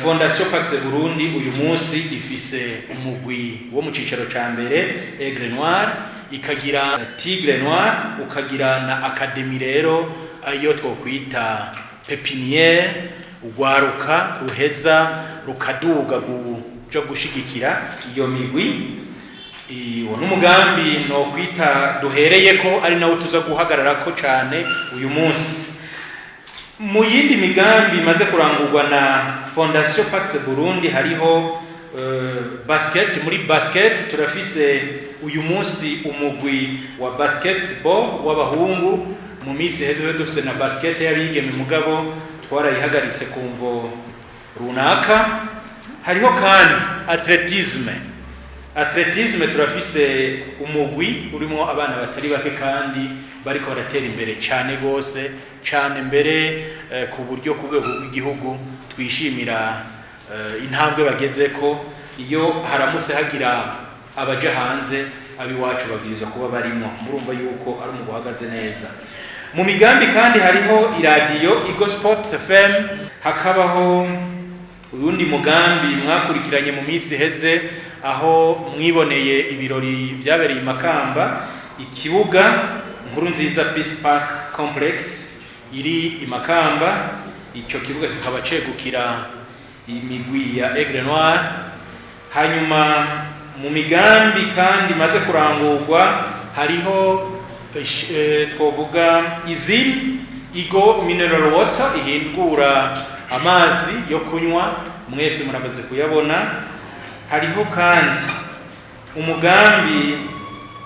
Fondation Pax Burundi uyu munsi ifise umugwi wo mu cicaro ca mbere, Aigle Noir, ikagira Tigre Noir, ukagira na académie rero, ayo twokwita pépinière, ugwaruka ruheza rukaduga kuja gushigikira iyo migwi. Uwo n'umugambi no kwita duhereye ko ari nawo tuza guhagararako cane uyu munsi. Mu yindi migambi imaze kurangurwa na Fondation Pax Burundi hariho basket. Muri basket turafise uyu munsi umugwi wa basketball w'abahungu. Mu minsi iheze twari dufise na basket y'abigeme, mugabo twarayihagaritse ku mvo runaka. Hariho kandi athlétisme. Athlétisme turafise umugwi urimo abana batari bake kandi bariko baratera imbere cyane gose cyane mbere, ku buryo ku rwego rw'igihugu twishimira intambwe bagezeko. Iyo haramutse hagira abaja hanze, abiwacu babwirizwa kuba barimo. Murumva yuko ari umugwi uhagaze neza. Mu migambi kandi hariho iradiyo Igo Sports FM. Hakabaho uyundi mugambi mwakurikiranye mu minsi iheze, aho mwiboneye ibirori byabereye i Makamba, ikibuga Nkuru Nziza Peace Park Complex iri i Makamba. Icyo kibuga kikaba cegukira imigwi ya Aigle Noir. Hanyuma mu migambi kandi imaze kurangurwa hariho twovuga izini Igo Mineral Water ihingura amazi yo kunywa, mwese muramaze kuyabona. Hariho kandi umugambi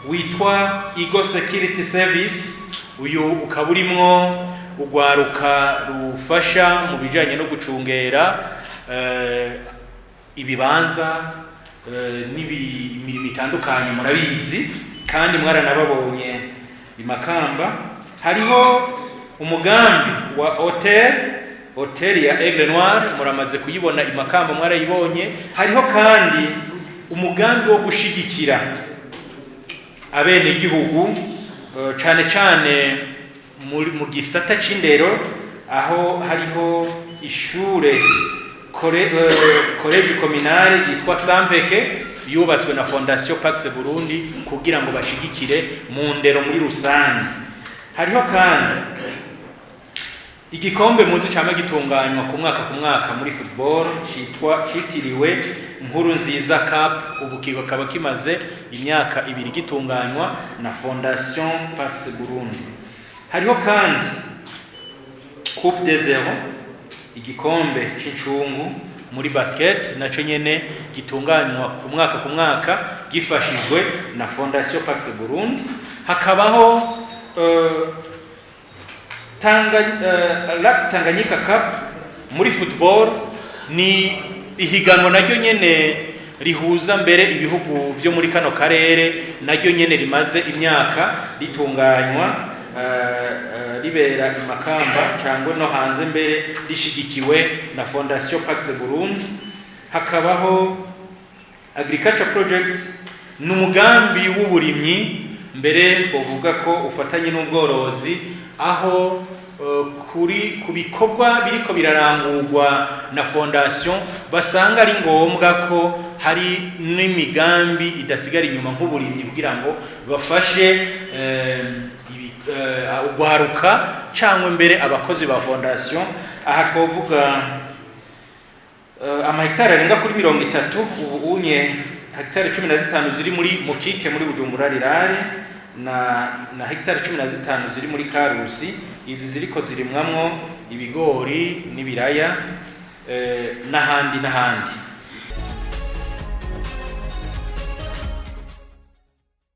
witwa Igo Security Service. Uyu ukaba urimwo ugwaruka rufasha mu bijanye no gucungera ibibanza n'imirimo itandukanye, murabizi kandi mwaranababonye i Makamba. Hariho umugambi wa hotel, hotel ya Aigle Noir, muramaze kuyibona i Makamba, mwarayibonye. Hariho kandi umugambi wo gushigikira abenegihugu, cane cane mu gisata c'indero, aho hariho ishure collège communale yitwa Sampeke, yubatswe na Fondation Pax Burundi kugira ngo bashigikire mu ndero muri rusange. Hariho kandi igikombe muzi cama gitunganywa ku mwaka ku mwaka muri football, citwa citiriwe Nkuru Nziza Cup. Ubu kikaba kimaze imyaka 2 gitunganywa na Fondation Pax Burundi. Hariho kandi Coupe des Zéro, igikombe c'incungu muri basket, naco nyene gitunganywa ku mwaka ku mwaka gifashijwe na Fondation Pax Burundi. Hakabaho Lac Tanganyika Cup muri football, ni ihiganwa naryo nyene rihuza mbere ibihugu vyo muri kano karere, naryo nyene rimaze imyaka ritunganywa, ribera i Makamba cyangwa no hanze mbere, rishigikiwe na Fondation Pax Burundi. Hakabaho agriculture project, ni umugambi w'uburimyi mbere twovuga ko ufatanye n'ubworozi, aho kuri ku bikorwa biriko birarangurwa na fondation basanga ari ngombwa ko hari n'imigambi idasigara inyuma nk'uburimyi, kugira ngo bafashe ugwaruka cyangwa mbere abakozi ba fondation. Aha twovuga amahegitari arenga kuri 30, ubu unye hegitari 15 ziri muri Mukike muri Bujumbura Rural na hegitari 15 ziri muri Karusi. Izi ziriko zirimwamwo ibigori n'ibiraya, n'ahandi n'ahandi.